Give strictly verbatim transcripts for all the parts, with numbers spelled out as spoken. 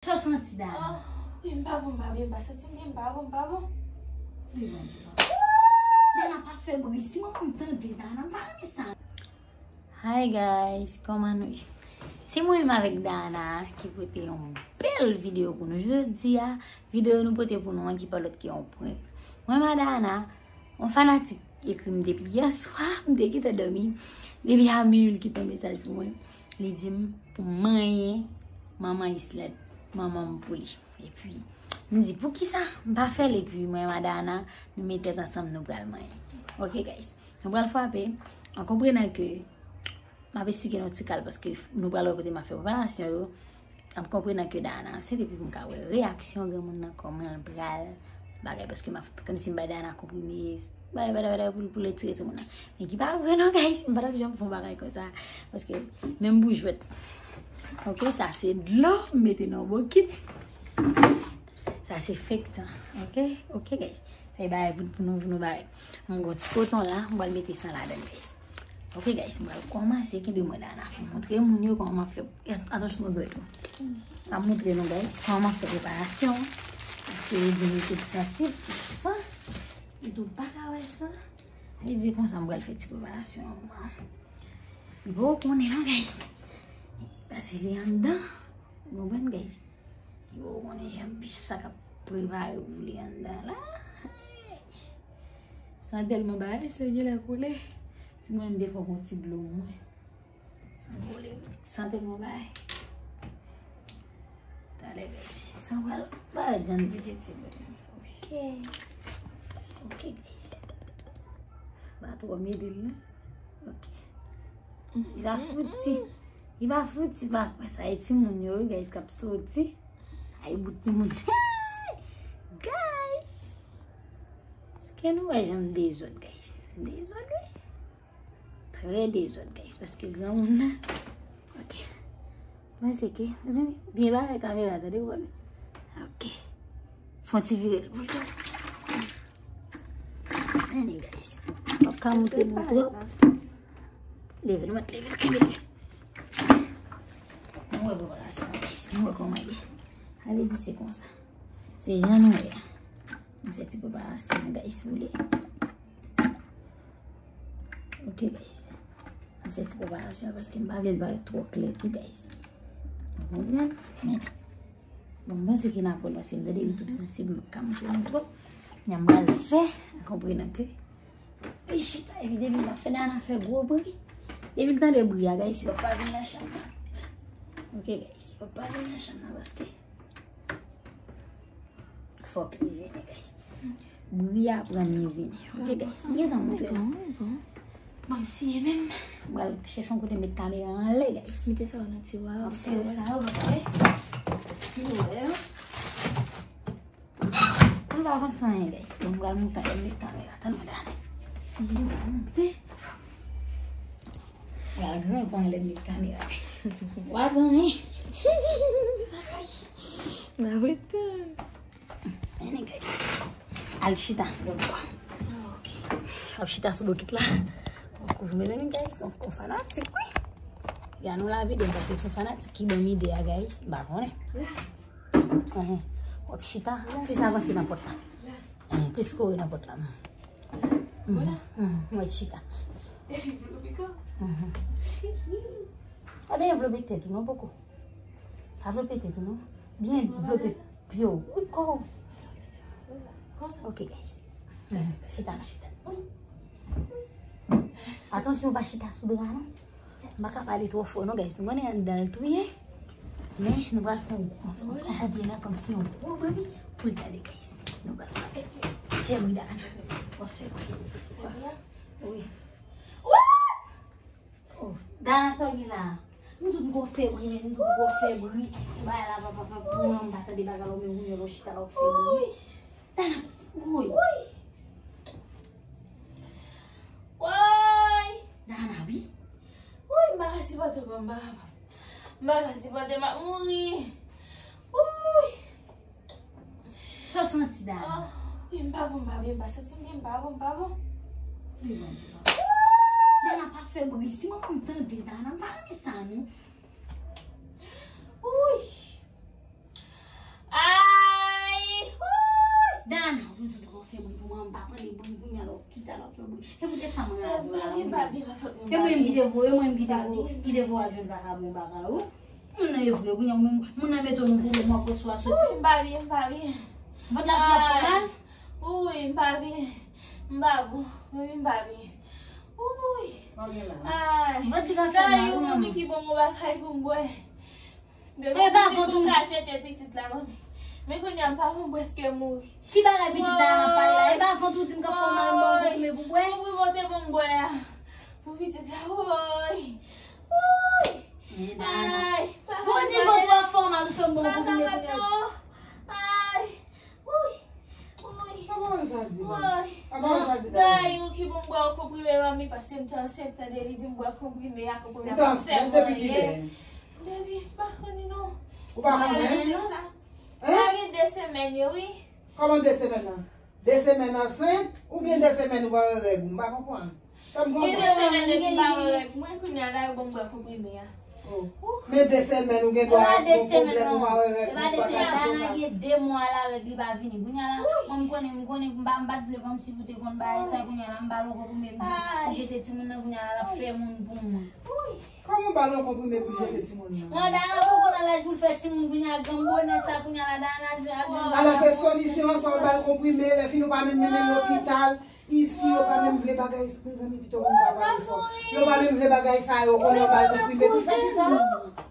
Sa w santi, Dana? Ah, wi, m pa bon, m pa byen, m pa santi m byen, m pa bon, m pa bon. Wi, Bondye. Dana, pa fè bri. Si manman m tande, Dana, m pa renmen sa. Hi guys, kòman nou ye? Se mwen menm avèk Dana ki pote yon bèl videyo pou nou jodi a. Videyo nou pote pou nou an ki pa lòt ke yon prank. Mwen menm a Dana, yon fanatik ekri m depi yè swa, m te gentan dòmi. Depi a minui, li kite yon mesaj pou mwen. Li di m pou m manyen manman Islèt, manman m pou li. Epi, m di, "Poukisa m pa fè l?" Epi, mwen, Madana, nou met tèt ansanm, nou pral manyen. Ok, guys. Nou pral frape, an konprenan ke m ap esplike nou ti kal, paske nou pral wè kote m ap fè preparasyon yo. An konprenan ke Dana ansent, epi pou m ka wè reyaksyon granmoun nan, kòman l pral bagay, paske m ap, kòmsi m bay Dana konprime, bagay, bagay, bagay, pou, pou l etire timoun nan. Men ki pa vre non, guys, m pa t ap janm fè yon bagay konsa, paske menm pou jwèt. Ok, sa se dlo, m mete nan bokit. Sa se fake tan. Ok, ok, guys. Sa e bagay pou, pou nou, pou nou bagay. M gon ti koton la, m pral mete san ladan, guys. Ok, guys, m pral kòmanse kenbe mwen Dana. M montre moun yo kòman m ap fè. Atansyon, dwèt mwen. M ap montre nou, guys, kòman m ap fè preparasyon. Paske yo di m li tou sansib, san. Li tou pa ka wè san. Li di konsa m pral fè ti preparasyon an. Li poko konnen non, guys. Paske li anndan. Ou konprann, guys? Li poko konnen jan bich sa k ap prepare pou li anndan la. San tèlman bagay, Senyè, lè kole. Si mwen menm defwa gon ti dlo mwen. San kole, san tèlman bagay. Talè, guys. San pral bagay jan bich ti dlo. Ok. Ok, guys. Pa twò mete l non. Ok. Li pa fouti. Li pa fouti pa kwè sa. E timoun yo, guys, k ap soti. Ay, bout timoun. Guys! Èske nou wè jan m dezòd, guys? M dezòd, wi. Trè dezòd, guys, paske granmoun nan. Ok. Mwen se ke, mezanmi, byen bare kamera, tande, ou wè. Ok. Fè yon ti vire l pou l tou. Anyway, guys. M p ap ka montre nou twòp. Leve l, mwen leve l, kenbe l. Nou wè preparasyon, guys. Nou wè kòman l ye. Ale di se konsa. Se jan nou wè a. Nou fè ti preparasyon, guys, pou li. Ok, guys. Nou fè ti preparasyon paske m pa vle l parèt twò klè tou, guys. Ou konprann? Men, bon, m panse ke n ap wè l paske m tande li tou sansib, m p ap ka montre nou twòp. Jan m pral fè, an konprenan ke li chita, epi depi m ap fè Dana fè gwo bri. Depi l tande bri a, guys, li p ap pa vin nan chanm nan. Ok, guys, li p ap pa vin nan chanm nan paske fòk li vini, guys. Bri a pran li vini. Ok, guys, m gentan montre nou. Bon, m siye menm. M pral chèche yon kote met kamera anlè, guys. Mete sa yo nan tiwa. M ap sere sa yo paske si nou wè yo. M pa avanse anyen, guys. Bon, m pral monte anlè met kamera. Tann mwen, Dana. M pral monte. M pral grenpe anlè met kamera, guys. Wa zanmi. N ap rete. Anyway, guys. Al chita lòt bò. Ah, ok. Ap chita sou bokit la. Bon, kouvri, mezanmi, guys. Yon, yon fanatik, wi. Ya nou la vide m paske se yon fanatik ki ban m ide a, guys. M pa konnen. Enhen. W ap chita. Plis avanse nan pòt la. Enhen. Plis kore nan pòt la. Mhm. Mhm. W ap chita. Enhen. Pa byen vlope tèt ou non, poko. Pa vlope tèt ou non. Byen vlope pye w. Wi, kò w. Ok, guys. Chita, chita. Atansyon, pa chita sou dra non. M pa ka pale twò fò non, guys. Nou konnen anndan l tou ye. Men, nou pral fè yon, yon, yon konpleman kòmsi yon gwo bri pou l tande, guys. Nou pral fè, fè bri Dana. W ap fè bri. Wi. Oh, Dana, sa w gen la? M di w m gon febri, men m di w m gon febri. Bay la, pa, pa, pa, pou mwen, m pa tande bagay la, ou menm ou menm ou chita la, w febri. Dana, woy. Woy. Dana, wi. Woy, m pa ka sipòte ankò, m pa kapab. M pa ka sipòte, m ap mouri. Woy. Sa w santi, Dana? Ah, wi, m pa bon, m pa byen, m pa santi m byen, m pa bon, m pa bon. Wi, Bondye, papa. Dana, pa fè bri. Si manman m tande, Dana, m pa renmen sa, non. Wi. Sa mwen avè la, wi. E mwen menm ki te voye, mwen menm ki te voye, ki te voye al jwenn vakabon bagay, wi. Moun nan e vre, wi, moun, moun nan mete w nan pwoblèm, w ap resevwa soti. Wi, m pa byen, m pa byen. Vant la di ap fè w mal? Wi, m pa byen. M pa bon. Wi, m pa byen. Wi. Ay. Vant li ka fè mal, wi, manman. Ki bon, mwen pa kay pou m bwè. E pa vant ou m ka jete pitit la, manmi. Men kounye a m pa konn prèske mouri. Ki bagay pitit la nan pale la? E pa vant ou di m k ap fè w mal, m ba w konprime pou bwè? Konprime w te ban m bwè a. Pou pitit la, woy. Woy. Ay. Bon, di vant ou ap fè w mal, ou fè m ba w konprime pou bwè. Ay. Woy. Woy. Apa w sa di la? Apa w sa di la? Dayou ki ban m bwè konprime, manmi, paske m te ansent, tande, li di m bwè konprime a, konprime a pa fè m anyen. Ou te ansent depi kilè? Depi, m pa konnen non. Ou pa konnen? Sa gen de semèn yo, wi. Kòman de semèn nan? De semèn ansent oubyen de semèn ou pa wè règ ou? M pa konprann. Fè m konprann. Gen de semèn depi m pa wè règ mwen, kounye a la yo ban m bwè konprime a. Men de semèn ou gen dwa gon pwoblèm ou pa wè règ ou, pa ka di konsa. Dayana gen de mwa la règ li pa vini. Kounye a la, mwen m konnen, m konnen m pa, m pa t vle kòmsi pou te konn bagay sa, kounye a la m ba l yon konprime, m di, m jete timoun nan, kounye a la l ap fè moun pou mwen. Kòman w ba l yon konprime pou l jete timoun nan? Bon, Dayana poko nan laj pou l fè timoun, kounye a granm bonè sa, kounye a la Dayana ap jwenn, ap jwenn. Alò se solisyon an, sa w ba l konprime, lè fini w pa menm mennen l lopital, isi yo pa menm vle bagay, mezanmi pito moun pa pale fò. Yo pa menm vle bagay sa yo, kounye a w ba l konprime, pou fè kisa?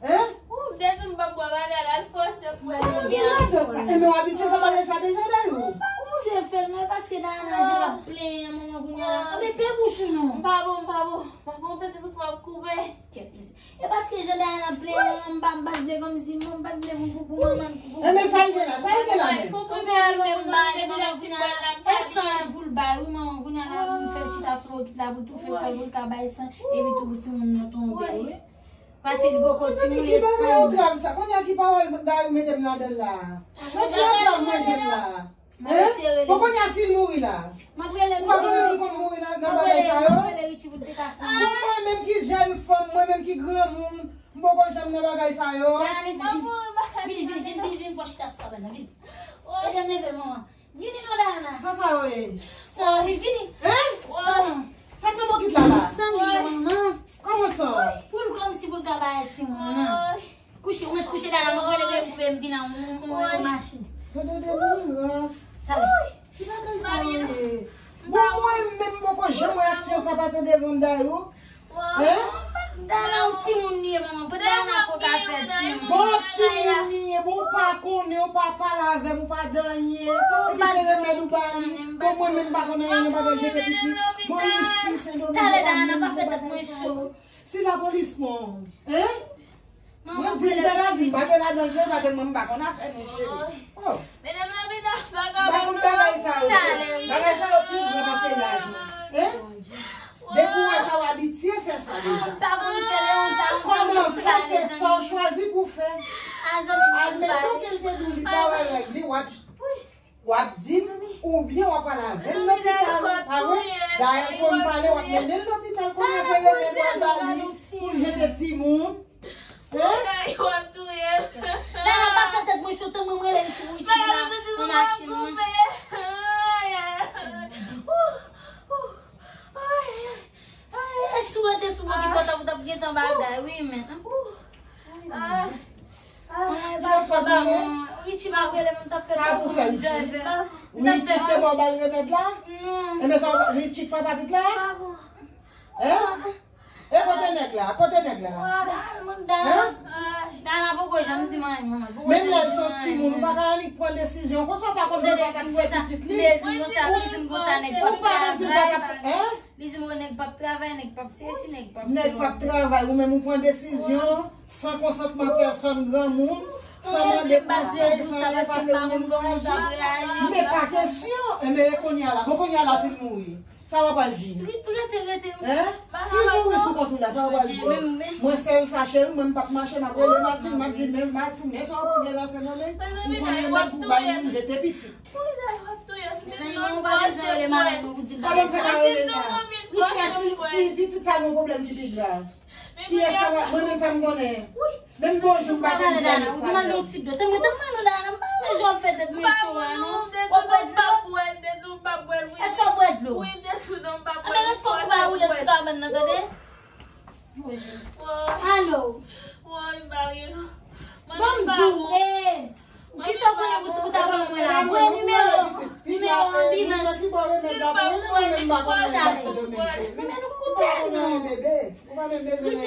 Hein? Ou deja m p ap bwè bagay la, l fòse pou mwen. Gen radòt sa, enben w abitye fè bagay sa deja Dayou? M pa abitye fè l non, e paske Dayana jan l ap plenyen manman kounye a la, anben pe bouch ou non. M pa bon, m pa bon, m pa bon, m santi souf mwen ap koupe. Kèt mesye. E paske jan Dayana plenyen an, m pa, m pa t vle kòmsi, m pa t vle pou, pou, pou manman, pou, pou. Enben sa l gen la, sa l gen la menm? Konprime a menm, m ba l, epi lè fin a, e san an pou l bay, wi, manman, kounye a la, pou m fè l chita sou bokit la, pou l toufe l kò l, pou l ka bay san, epi tou pou timoun nan tonbe, wi. Paske li poko timoun e san. Kounye a ki pawòl Dayou mete m ladan l la? Nan ki antrav manje m la? Hein? Bon, kounye a si l mouri la? Ou pa konnen si l konn mouri nan, nan bagay sa yo? Bon, mwen menm ki jèn fanm, mwen menm ki granmoun, m poko janm nan bagay sa yo. Dayana, vin, vin, vin, vin, vin, vin, vin, fò chita sou tabla, vin. Vin, vin, vin, manman. Vini non, Dayana. Sa sa yo ye? San, wi, vini. Hein? San. Sa k nan bokit la la? San li ye, manman. Kòman san? Pou l kòmsi pou l ka bay timoun nan. Kouche, ou mèt kouche la, la, mwen rele pou m vin nan yon, yon, yon machin. Gade de mirak. Talè. Ki bagay sa yo ye? Bon, mwen menm poko janm wè aksyon sa pase devan m Dayou. Hein? Dayana yon timoun li ye, manman. Pou Dayana ko ka fè timoun. Bon, timoun li ye, bon, ou pa konnen, ou pa pale avè m, ou pa di anyen. Epi se remèd ou ba li. Bon, mwen menm pa konn anyen nan bagay jete pitit. Bon, isi, Sendomeng, talè Dayana pa fè tèt mwen cho. Si lapolis pran w, hein? Mwen di m te la di m pa te ladan l cheri, paske mwen m pa konn afè nou cheri. Oh. M pa konn bagay sa yo. Bagay sa yo pi gran pase laj nou. Hein? Depi w wè sa w abitye fè sa deja. Kòman fè se sa w chwazi pou fè? Admeton ke l te di w li pa wè règ li, w ap W ap di m, oubyen w ap pral avè l lopital, pa vre? Dayè, pou m pale, w ap mennen l lopital, kounye a se remèd w al ba li pou l jete timoun. Hein? Dayè, w ap touye m. Dayè, pa fè tèt mwen cho, tann mwen, mwen rele Richie, Richie vin nan machin mwen. E si w rete sou bò ki kò t ap, t ap gentan bagay, wi, men. Ay, papa, bon. Richie pa rele m, m t ap fè. Sa pou fè, Richie? Richie te ba w bal remèd la? Non. Enben sa, Richie k papa pitit la? Hein? E kote nèg la? Kote nèg la? Hein? Dayana poko janm di m anyen, manman. Menm lè l se yon timoun, ou pa ka annik pran desizyon konsa, ou pa konn si l pa t ap fè pitit li. Ou pa konn si l pa t ap fè, hein? Li di m, "O, nèg p ap travay, nèg p ap sesi, nèg p ap sesi." Nèg p ap travay, ou menm ou pran desizyon san konsantman pèsòn granmoun, san mande konsèy, san anyen, pase ou menm ou aji. Men pa kesyon, enben e kounye a la. Bon, kounye a la, si l mouri, sa w ap pral di? Rete, rete. Hein? Si l mouri sou kont ou la, sa w ap pral di? Mwen sèl sa, cheri, mwen m p ap mache, m ap rele Martine, m ap di, "Men Martine, men sa w ap gen nan Sendomeng, ou konn remèd pou bay moun jete pitit." Zanmi mwen, ou pa bezwen rele manman mwen pou di l bagay sa. Kòman m fè pa rele l la? Richie, si, si pitit sa gen yon pwoblèm ki pi grav, kiyès sa va, mwen menm sa m konnen. Menm bonjou m pa konn di Dayana, ou mande yon ti dlo. Tann mwen, tann mwen non, Dayana, m pa wè jan w ap fè tèt mwen cho a non. W ap bwè dlo? Èske w ap bwè dlo? Anben, fòk ou Alo. Woy, Marie, non. Ban m di w, eh, kisa w konnen pou, pou ta ban mwen la? Voye nimewo, nimewo anbilans. Kote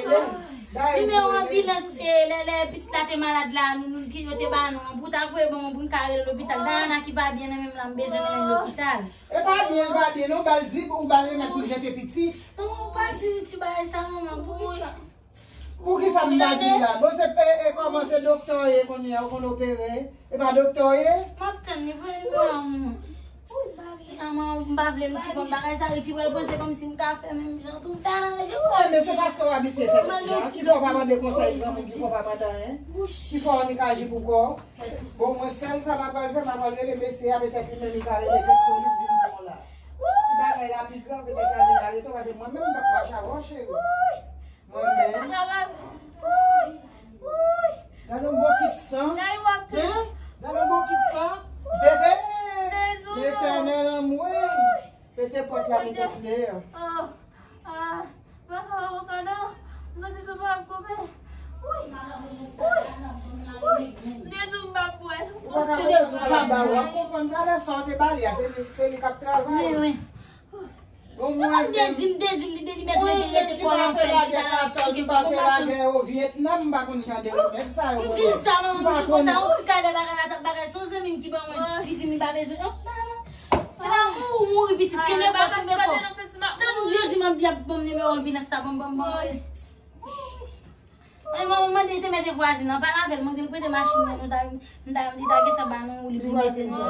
nou? Nimewo anbilans, eh, lè, lè pitit la te malad la, nou, nou, ki yo te ba nou an, pou ta voye ban mwen, pou m ka rele lopital. Dayana ki pa byen nan menm la, m bezwen mennen l lopital. E pa byen, e pa byen, non, ba l di, ou ba l remèd pou l jete pitit. Manman, ou pa di Richie bagay sa, manman, poukisa? Poukisa m pa di la? Bon, se, e, e, kòman se doktè w ye kounye a, ou konn opere? E pa doktè w ye? M ap tann li, voye nimewo a mwen. Woy, Marie. Manman, m pa vle Richie konn bagay sa, Richie pral panse kòmsi m ka fè menm jan tou, m ta nan je. Wi, men se paske w abitye fè menm jan. Ki fè w pa mande konsèy granmoun, ki fè w pa mande anyen. Ki fè w annik aji pou kò w. Bon, mwen sèl sa m ap pral fè, m ap pral rele mesye a, petèt li menm li ka rele kèk polis vin pran w la. Si bagay la pi grav, petèt y a vin arete w, paske mwen menm m p ap mache avè w, cheri. Mwen menm. Gade yon bokit san. Hein? Gade yon bokit san. Bebe! Letènèl anmwe! Pete pòt la, mete l deyò. Ah, ah, m pa ka wè avokado. M santi sou pa ap koupe. Wi, wi, wi. M te di w m pa bwè. Ou pa ka konprann sa l ap ba ou. W ap konprann talè sa w te ba li a. Se li, se li k ap travay. Wi, wi. Bon, mwen menm. M te di, m te di li, li mèt rete, rete kò l anfè, chita la, chita la. M pase lagè o Vyetnam, m pa konn jan de remèd sa yo. M di l sa, manman, m di konsa, yon ti kadè bagay la, t ap bagay, se yon zanmi m ki ban mwen. Li di m li pa bezwen. Non, non, non. Epa ou mouri pitit, kenbe kò, kenbe kò. Tann ou yo di m ap, y ap ban m nimewo anbilans la, ban m, ban m, ban m. Mwen, mwen mande te mete vwazin nan, pale avè l, mande l prete machin nan, nou ta, nou ta, li ta gentan ba nou, li pou mete nou.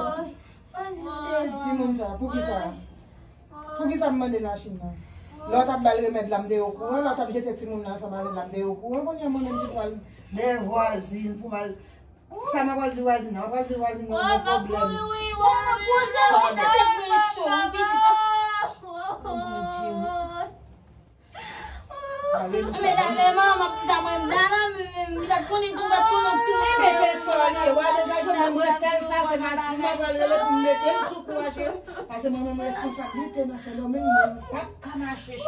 Vwazin te. Ki moun sa? Poukisa? Poukisa m mande machin nan? Lè w t ap ba l remèd la, m te okouran, lè w t ap jete timoun nan ansanm avè l la, m te okouran, kounye a mwen menm ki pral dèyè vwazin pou m al Sa m ap pral di vwazin nan? M ap pral di vwazin nan yon pwoblèm. Poze wi, sa tèt mwen cho wi, pitit. Oh, Bondye. Anben, dayè, manman, m ap di sa mwen, m la, la, m, m, m pa t konnen tou, m pa t konnen ti. Enben, se sa li ye. Wa degaje w, men mwen sèl sa, se Martine, m ap pral rele pou m mete l sou kou a, cheri. Paske mwen menm, responsablite nan Sendomeng, mwen pa t ka mache, cheri.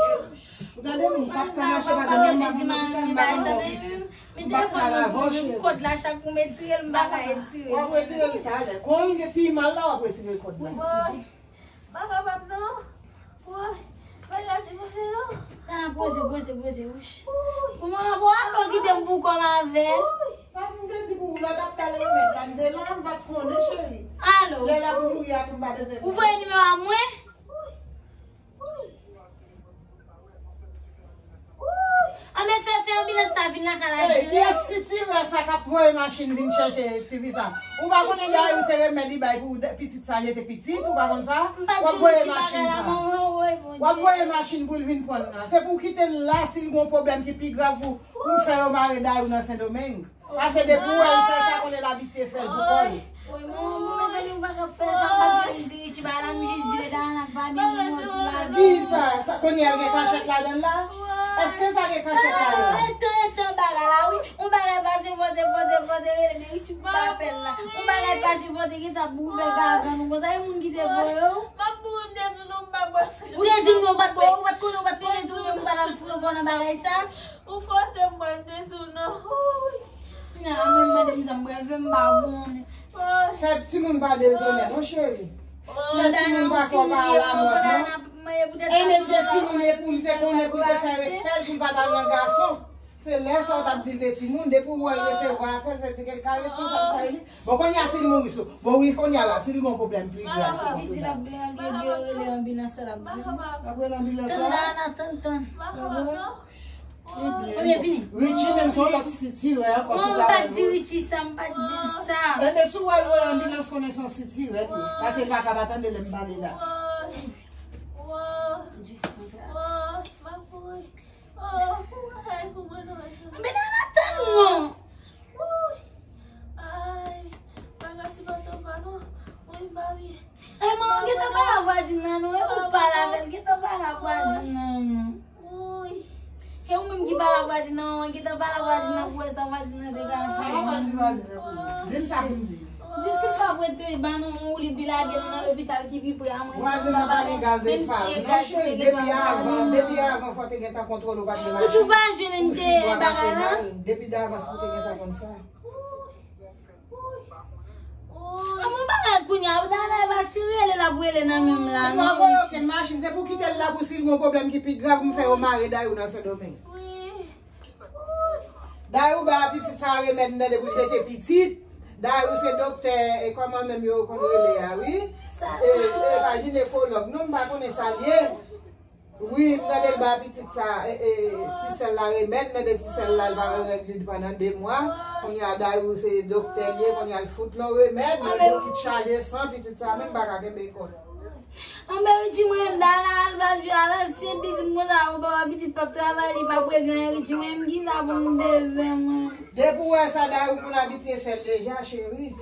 Ou tande m? M p ap ka mache paske menm m ap nan lopital, m pa konn fè ofis. M p ap ka lave w, cheri. Kòd la, chak pou m etire l, m pa ka etire l. W ap retire l talè. Kon l gen pi mal la, w ap retire kòd la. Woy. M pa kapab non. Woy. Bagay la ti poze non. Nan, poze, poze, poze, wouch. Woy. Manman, bon, alo kite m pou kò m avè l. Sa m te di pou ou, lè w t ap pale remèd la, m te la, m pa t konnen, cheri. Alo. Lè l ap mouri a tou, m pa bezwen konnen. Ou voye nimewo a mwen? Anben fè, fè anbilans la vin lakay la. Ey, kiyès sitirè sa k ap voye machin vin chèche tifi sa? Ou pa konnen dayè ou se remèd li bay pou pitit sa jete pitit, ou pa konn sa? W ap voye machin sa. W ap voye machin pou l vin pran l nan. Se pou w kite l la, si l gen yon pwoblèm ki pi grav pou, pou m fè yo mare dayè w nan Sendomeng. Pase depi w wè l fè sa, konnen l abitye fè l pou kò l. Woy, manman, bon, mezanmi, m pa ka fè sa, m pa t gen pou m di Richie bagay la, m jis di Dayana pa byen, m wè pou ladan. Kisa? Sa, kounye a l gen kachèt ladan l la? Èske sa gen kachèt ladan l? Etan, etan bagay la, wi. Yon bagay pase, vote, vote, vote, rele Richie pou apèl la. Yon bagay pase, vote, gentan ap ouvè gagann ou konsa, e moun ki te voye w. M ap mouri, m te di w non, m pa bwè. Ou te di m non, w pa t bwè, ou pa t konnen, ou pa t konnen tou, ou pa t al foure kò w nan bagay sa. Ou fòse m bwè, m te di w non. Nan, mwen mande m sa m bwè, m pa konnen. Fè timoun pa dezonè, non, cheri. Fè timoun pa fè w pa alamòd, non. Enben, l te timoun, e pou l te konnen, pou l te fè respè l, pou l pa t al nan gason. Se lè sa w t ap di l te timoun, depi w wè l resevwa afè l, se di ke l ka responsab sa li. Bon, kounye a, si l mouri sou, bon, wi, kounye a la, si l gen yon pwoblèm pi grav sou kont ou la. Li di l ap rele, rele anbilans la, l ap vini. L ap rele anbilans la? Tann la, tann, tann. Ebyen, vini. Richie menm se yon lòt sitirè ankò sou bagay. Non, m pa t di Richie sa, m pa t di l sa. Enben, si w wè l voye anbilans, konnen se yon sitirè, wi. Paske l pa ka pa tande lè m pale la. Oh, oh, oh, m ap mouri. Oh, pou mwen, ay, pou mwen, non, mezanmi. Anben, Dayana, tann non. Woy. Ay, bagay si pa t anba non. Woy, Marie. Ay, manman, gentan pale ak vwazin nan, non. E pou w pale avè l, gentan pale ak vwazin nan, non. Woy. E ou menm ki pale ak vwazin nan, manman, gentan pale ak vwazin nan pou wè sa vwazin nan te ka fè. Sa w ap di vwazin nan pou li? Di l sa pou m di. Di l si l ka Mwen te ban nou yon woulib, li lage nou nan lopital ki pi pre a mwen. Vwazen nan pa gen gaz e pa. Non, cheri, depi avan, depi avan, fò te gentan kontwole, ou pa t gen lajan. Ou pa jwenn te bagay la? Depi davans, ou te gentan konn sa. An, mwen bagay kounye a, ou ta la, e pa ti rele l ap rele nan menm la, non. Ou pa voye okenn machin, se pou kite l la pou si l gen yon pwoblèm ki pi grav, m fè yo mare Dayou nan Sendomeng. Dayou ba pitit sa remèd nan depi l te pitit. Dayou se doktè, e kòman menm yo konn rele a, wi. E, e pa jinekològ, non, m pa konnen sa l ye. Wi, m tande l ba pitit sa, e, e, ti sè l la remèd, m tande ti sè l la, l pa wè règ li pandan de mwa. Kounye a Dayou se doktè l ye, kounye a l fout l yon remèd, men gon ki t chaje san pitit sa, menm pa ka kenbe kò l. Anben, Richie, mwen menm, Dana al bat jwe a lansyen, li di m konsa, bon, papa pitit p ap travay, li p ap regle anyen, Richie, mwen menm, kisa pou m te fè, mwen? Depi w wè sa, Dayou konn abitye fè l deja, cheri.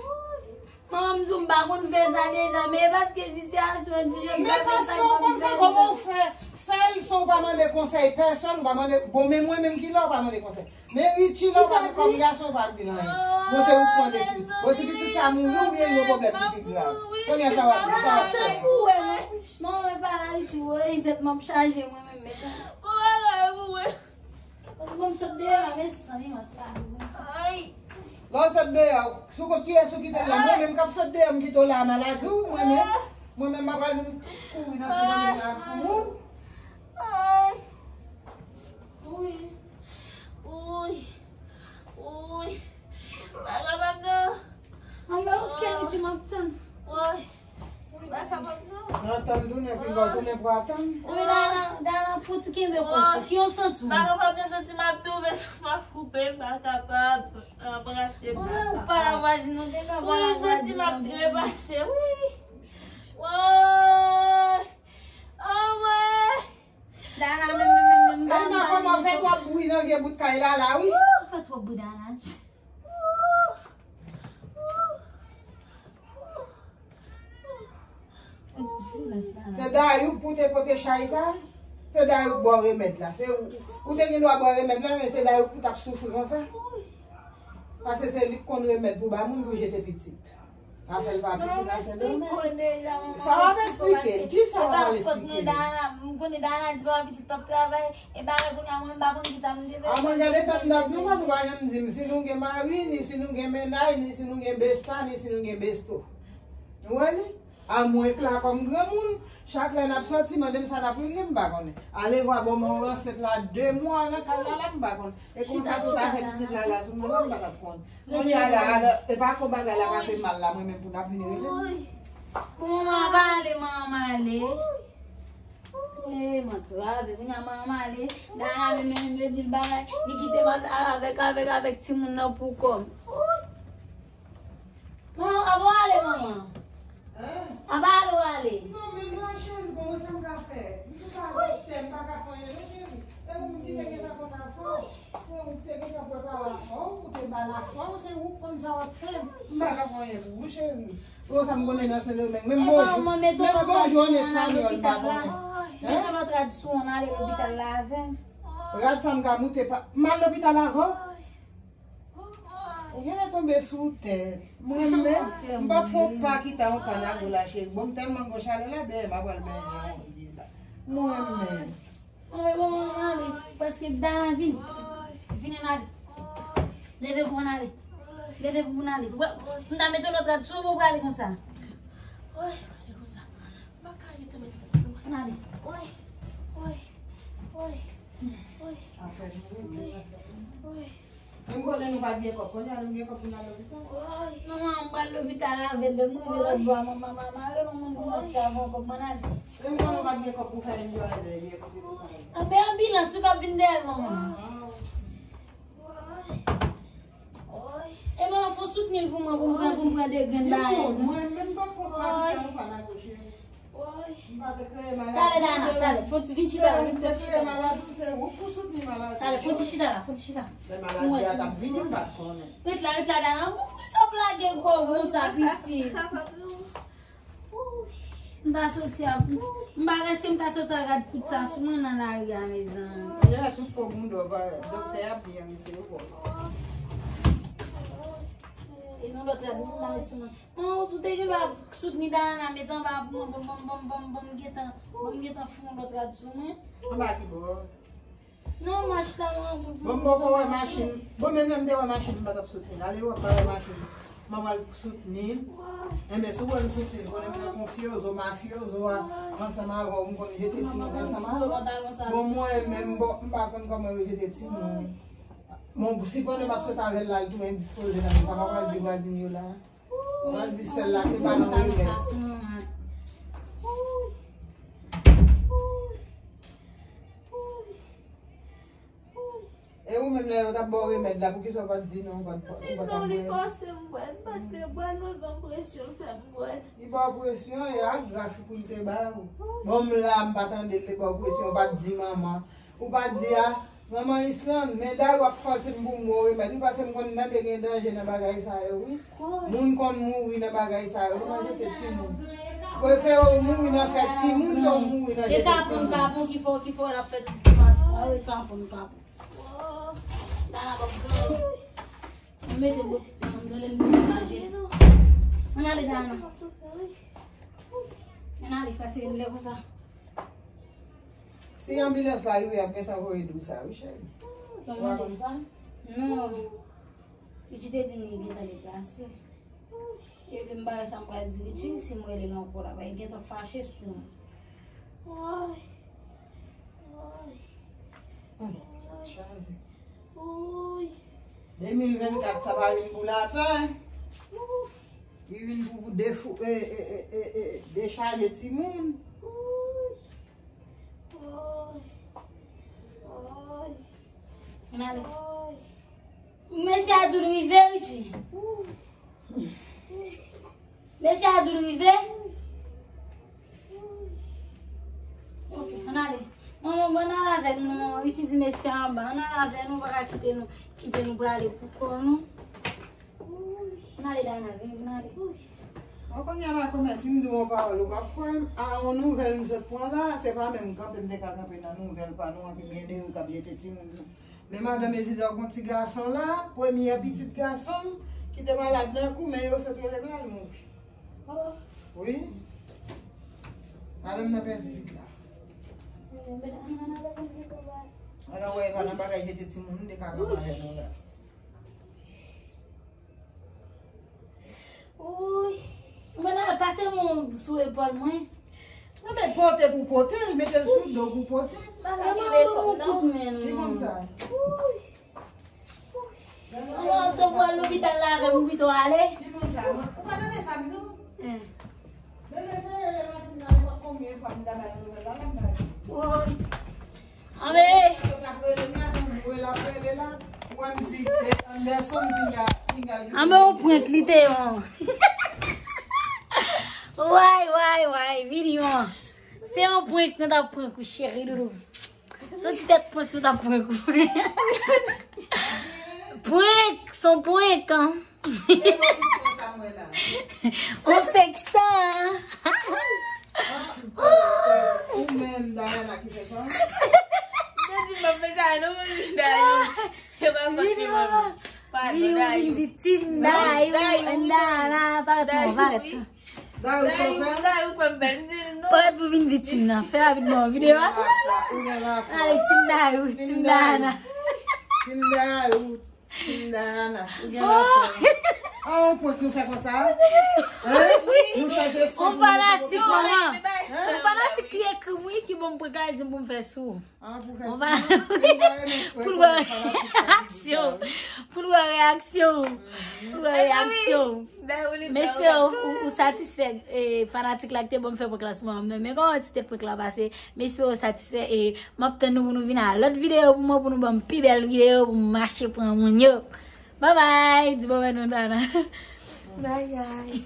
Manman m di w m pa konn fè sa deja, men e paske sitiyasyon an di jan m ta fè sa. Men paske w konn fè, kòman w fè? Fè l san w pa mande konsèy pèsonn, ou pa mande, bon, men mwen menm ki la, w pa mande konsèy. Men Richie, lè w pale kòm gason, w pa di l anyen. Bon, se ou k pran desizyon. Bon, si pitit sa mouri, oubyen l gen pwoblèm ki pi grav. Kounye a, sa w ap di, sa w ap fè? Manman, mwen pa la, Richie, woy, tèt mwen ap chaje, mwen menm, mezanmi. Bon bagay pou mwen. Bon, m sot deyò la, mezanmi, mwen ta. Ay. Lè w sot deyò, sou kont kiyès ou kite l la? Mwen menm k ap sot deyò, m kite w la a maladi w, mwen menm. Mwen menm, m ap al vin kouri nan semaine la pou moun. Ay. Woy. Woy. Woy. Pa kapab non. Anben, oke, Richie, m ap tann. Woy. Pa kapab non. Nan tann tounen, pi bò tounen pou atann. Anben, Dana, Dana, fouti kenbe kò w. Ki yon santi w? Pa kapab non, santi m ap touve, souf m ap koupe, pa kapab. M ap rache, pa kapab. Ou pa la vwazin, ou te ka pa la vwazin. Wi, m santi m ap trepase, wi. Woy. Anmwey! Dana, men, men, men, men, m pa, m pa kòmanse fè twòp bri nan vye bout kay la, la, wi. Ou fè twòp bri, Dana. Fè ti silans, Dana. Se Dayou pou te pote chay sa? Se Dayou k ba w remèd la. Se ou, ou te gen dwa ba w remèd la, men se Dayou pou t ap soufri konsa. Paske se li k konn remèd pou ba moun pou jete pitit. Afè l pa piti nan Sendomeng. Sa w ap eksplike l? Kisa w ap al eksplike l? M konnen Dana di papa pitit p ap travay. E bagay kounye a mwen menm pa konn kisa m te fè. A mwen gade tann dat nou pa, nou pa janm di m si nou gen mari, ni si nou gen mennaj, ni si nou gen besta, ni si nou gen besto. Nou wè li? A mwen k la kòm granmoun, chak lè n ap sòti, mande m sa n ap regle, m pa konnen. Alevwa bon men yon ransèt la de mwa nan kay la, la m pa konnen. E konsa tout afè pitit la la sou mwen la, m pa t ap konn. Kounye a la, alò, e pa ko bagay la pase mal la, mwen menm pou n ap vin rele m. Bon, manman, pa ale, manman, ale. E, m antrave, kounye a manman ale. Dana menm, menm, yo di l bagay, li kite m avèk, avèk, avèk timoun nan pou kò m. Manman, a pa w ale, manman? Hein? A pa ale w ale? Non, men mwen cheri, bon, mwen sa m ka fè? M te pa doktè, m pa ka fè anyen, non, cheri. E ou menm ki te gentan konn afè w, se ou ki te gentan prepare afè w, ou te ba l afè w, se ou k konn sa w ap fè. M pa ka fè anyen pou ou, cheri. Bon, sa m konnen nan Sendomeng. Menm bonjou, menm bonjou an espanyòl, m pa konnen. Mete lòt rad sou an, ale lopital la avè m. Rad sa m ka moute pa, m al lopital avè w? Ou genlè tonbe sou tè. Mwen menm, m p ap fè yon pa ki ta yon pa nan gou la, cheri. Bon, m tèlman gen chalè la, dèyè m ap pral benyen yon pye la. Mwen menm. Anmwey, bon, bon, ale. Paske Dana vini. Vini, n ale. Leve pou n ale. Leve pou n ale. Wè, m ta mete lòt rad sou ou pou w prale konsa. Woy, ale konsa. M pa ka rete mete rad sou mwen. N ale. Woy, woy, woy, woy. Afè nou, woy. M konnen nou pa t gen kòb, kounye a nou gen kòb pou n al lopital. Manman, m pral lopital avè l, lè m rive lòt bò a, manman, manman, mare yon moun pou mwen se avè yon kòb, mwen ale. M konnen w pa t gen kòb pou fè enjoy lè, lè, lè. Anben, anbilans, ou k ap vin dèyè l, manman. E manman, fò w soutni l pou mwen, pou m pran, pou m pran de grenn bagay. Mwen menm pa fò pa ki fè yon pa nan goch. Woy. M pa te kreye maladi. Talè, Dana, talè, fò ti vin chita la, vin fò ti chita la. Talè, fò ti chita la, fò ti chita. Lè maladi a t ap vini, m pa t konnen. Ret la, ret la, Dana. Mwen, mwen sa w plage kò w konsa, pitit. M ta soti a, m pa, èske m ta soti a rad kout sa sou mwen nan lari a, mezanmi? Yè, tout po moun dò, doktè a byen, mesye, yo bon. E yon lòt rad, moun nan met sou mwen. Manman, ou te gen dwa soutni Dayana, met anba pou mwen, ban m, ban m, ban m, ban m, ban m gentan, ban m gentan fè yon lòt rad sou mwen. Anba ki bò? Non, mach la, manman, pou, pou, Bon, m poko wè pou machin. Bon, menm lè m te wè machin, m pa t ap soutni l. Ale wè, m pa wè machin. M ap al soutni l. Enben, si w wè m soutni l, konnen m nan konfyozo, mafyozo a, ansanm avè w, m konn jete timoun ansanm avè w. Bon, mwen menm, bon, m pa konn kòman yo jete timoun. Bon, si pandan m ap sot avè l la, l tou endispoze nan men sa, m ap al di vwazin yo la. M ap di sèl la, se pa nan remèd. E ou menm lè yo t ap ba w remèd la, poukisa w pa t di non, ou pa t, ou pa t ap bwè l? Li fòse m bwè l, m pa t vle bwè l, non, l ban m presyon, l fè m bwè l. Li ba w presyon, e ak grafik ou li te ba w. Bon, m la, m pa tande l te ba w presyon, ou pa t di manman. Ou pa di a, manman Islande, men Dayou ap fòse m pou m bwè w remèd, wi, paske m konn tande gen danje nan bagay sa yo, wi. Moun konn mouri nan bagay sa yo, wi, nan jete timoun. Prefere w mouri nan fè timoun ke w mouri nan jete timoun. E kapon, kapon ki fè, ki fè l ap fè tout ti mas. A wi, kapon, kapon. Dana p ap granmoun. Mwen mete bokit nan men m, lè l vin manje. Ann ale, Dana. Ann ale, pase lè konsa. Si anbilans la rive, y ap gentan voye dou sa, wi, cheri. Ou pa konn sa? Non. Pitit te di m li gentan deplase. E vle m pa wè sa m pral di Richie, si m rele l ankò la, va gentan fache sou mwen. Woy. Woy. Hmm, chanje. Woy. De mil vennkat, sa pa vin pou lapè. Li vin pou, pou defou-, e, e, dechaje timoun. Woy. Woy. Ann ale. Woy. Mesye a di w l rive, Richie. Mesye a di w l rive. Ok, ann ale. Manman, bon, ann ale avè l, non. Richie di mesye a anba. Ann ale avè l, nou pa ka kite nou, kite nou prale pou kò nou. Ann ale, Dana, vini, ann ale. Bon, kounye a la, kòmè, si m di w yon pawòl, ou p ap kwè m. A, yon nouvèl m sot pran la, se pa menm kanpe m te ka kanpe nan nouvèl pa nou an, ki gen de ri k ap jete timoun yo. Men madanm Ezidor gon ti gason la, premyè pitit gason m, ki te malad nan kou, men yo sot rele m la, l mouri. Wi. Madanm nan pèdi pitit la. Ann wè, e pa nan bagay jete timoun, m te ka kanpe avè nou la. Woy. Mwen nan pase mwen sou epòl mwen. Mwen mèt pote pou pote l, mete l sou do pou pote l. Mwen mwen mwen kout men non. Ki moun sa? Woy. Mwen to pou al lopital la avè m, ou pito ale. Ki moun sa? Mwen, ou pa tande sa m di w? Bebe, se rele Martina, nenpòt konbyen fwa m ta bay nouvèl la, la m bay. Woy. Anbe. Sa t ap rele m la, se yon mwen l ap rele la. Ou wè m di, e, Anderson, pinga, pinga l. Anbe, yon prank li te yon. Way, way, way, vini yon. Se yon prank nou t ap prank ou, cheri doudou. Se yon ti tèt prank nou t ap prank ou. Prank, se yon prank, an. Ou fèk sa. Ou menm, Dayana ki fè sa? Mwen di, mwen fè sa, non, mwen jis Dayou. E pa fache, manman. Padon, Dayou. Vin di Team Dayou, Dayou, Dayana, pa ret non, pa ret. Dayou, Dayou, Dayou, fè m bèl, m di non. Pa ret pou vin di Team nan, fè rapidman, videyo a. Ou gen lafwa. Ale, Team Dayou, Team Dayou. Team Dayana. Team Dayou. Team Dayana, ou gen lafwa. An, yon prank nou fè konsa? Hein? Nou chanje sans. On fanatik, manman. On fanatik ki ekri m, wi, ki ban m prank la, li di m pou m fè sou. An, pou fè sou. Pou l wè reyaksyon. Pou l wè reyaksyon. Pou l wè reyaksyon. M espere ou, ou, ou satisfè, e, fanatik la ki te ban m fè prank la sou manman m nan. Men kòman ti tèt prank la pase? M espere ou satisfè e m ap tann nou pou nou vin a lòt videyo pou mwen, pou nou ban m pi bèl videyo pou m mache pran moun yo. Babay! Di babay non, Dana. Bayay.